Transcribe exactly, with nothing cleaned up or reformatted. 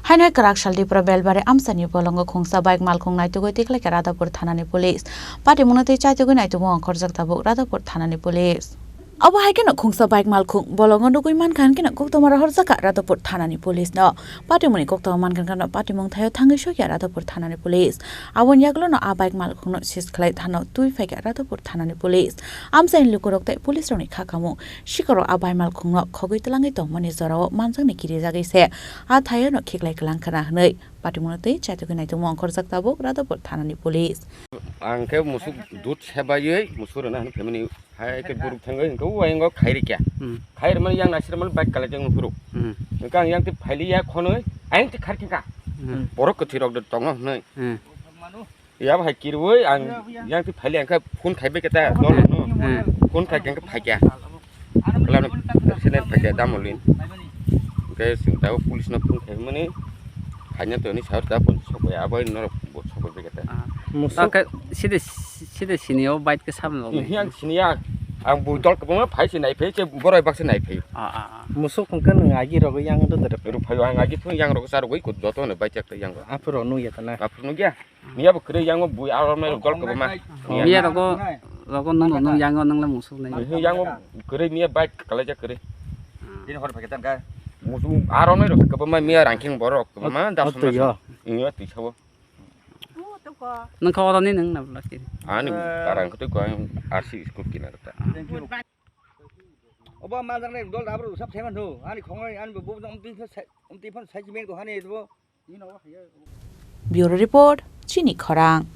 Haino kwrak sal Tripura Belbari amchaini bolongo khungsa bike malkhung naitugwi tikhlaikha Radhapur thanani police. Patimungno twi chaitugwi naitugmung ongkhorjak tabuk Radhapur thanani police. Abo hai kheno khungsa bike malkhung bolongo nugwi mankha hinkhe no koktwma rohorjakha Radhapur thanani police no. Patimungni koktwma mankha hinkhe no patimung thaio thangwi sokya Radhapur thanani police. Aboni yagulo no a bike malkhung no seize khlai thano twi phaikha Radhapur thanani police. Amchaini lukurok tei police rokni kha kamo sikarok a bike malkhung no khogwi twlangwi tongmani jorao manjakni kirijagwi se a thaio no khiklai kwlangkhana hwnwi patimungno twi chaitugwi naitugmung ongkhorjak tabuk Radhapur thanani police. Ang khe musuk dut sebaiwi musuk rwna hwnwi phaimani. Hai khe borok thangwi hwnkhe o ayang o khairikya. Hmm. Khairmani yang naisirmani bike kalai jang nukhuru. Hmm. Hwnkhe ang yang twi phailiya khonwi ayang twi kharikha. Hmm. Borok kwthwi rok de tongo hwnwi. Hmm. Yabo hai kirwi ang yang twi phailiya hwnkhe phone khaibai khe ta dol no. Hmm. Phone khai khe hwnkhe phaikya. Kala no accident phaikya damolin. Hwnkhe sing tao police no phone khaimani. Khaina to ni sahor ta pon sokbai abo norok bo sokbai bai khe ta. Ah. Musuk. Ta khe side side sini o bike khe sabno. Ini yang sini ya. Ang bui dol kwbangma phai se nai phai se borai baksa nai phai. Ah, ah, ah. Musuk hwnkhe nwng agi rogwi yang do dere. Ruphaio ang agi phung yang rok sa rogwi kut joto no bai chak yang. Aphuru rok nukya ta na? Aphuru nukya. Miya bo kwrwi yang bui aro mai rok dol kwbangma. Miya rogo rogo nung nung yang nung le musuk nai. Yang kwrwi miya bai kalai jak kwrwi. Tini hor paketan ka. Musuk aro mai rok kwbangma miya rangking borok kwbangma da. Twi yo. Inyo twi sabo. Nang kha oro ni nang na bla ki. Ani karang kutui ko ang R C school kina ta. Obo manjak nai dol dabru sab seman thu. Ani khongai ani bo bo umti phan sai umti phan sai jimeng to hani bo. Bureau Report, Chini Khorang.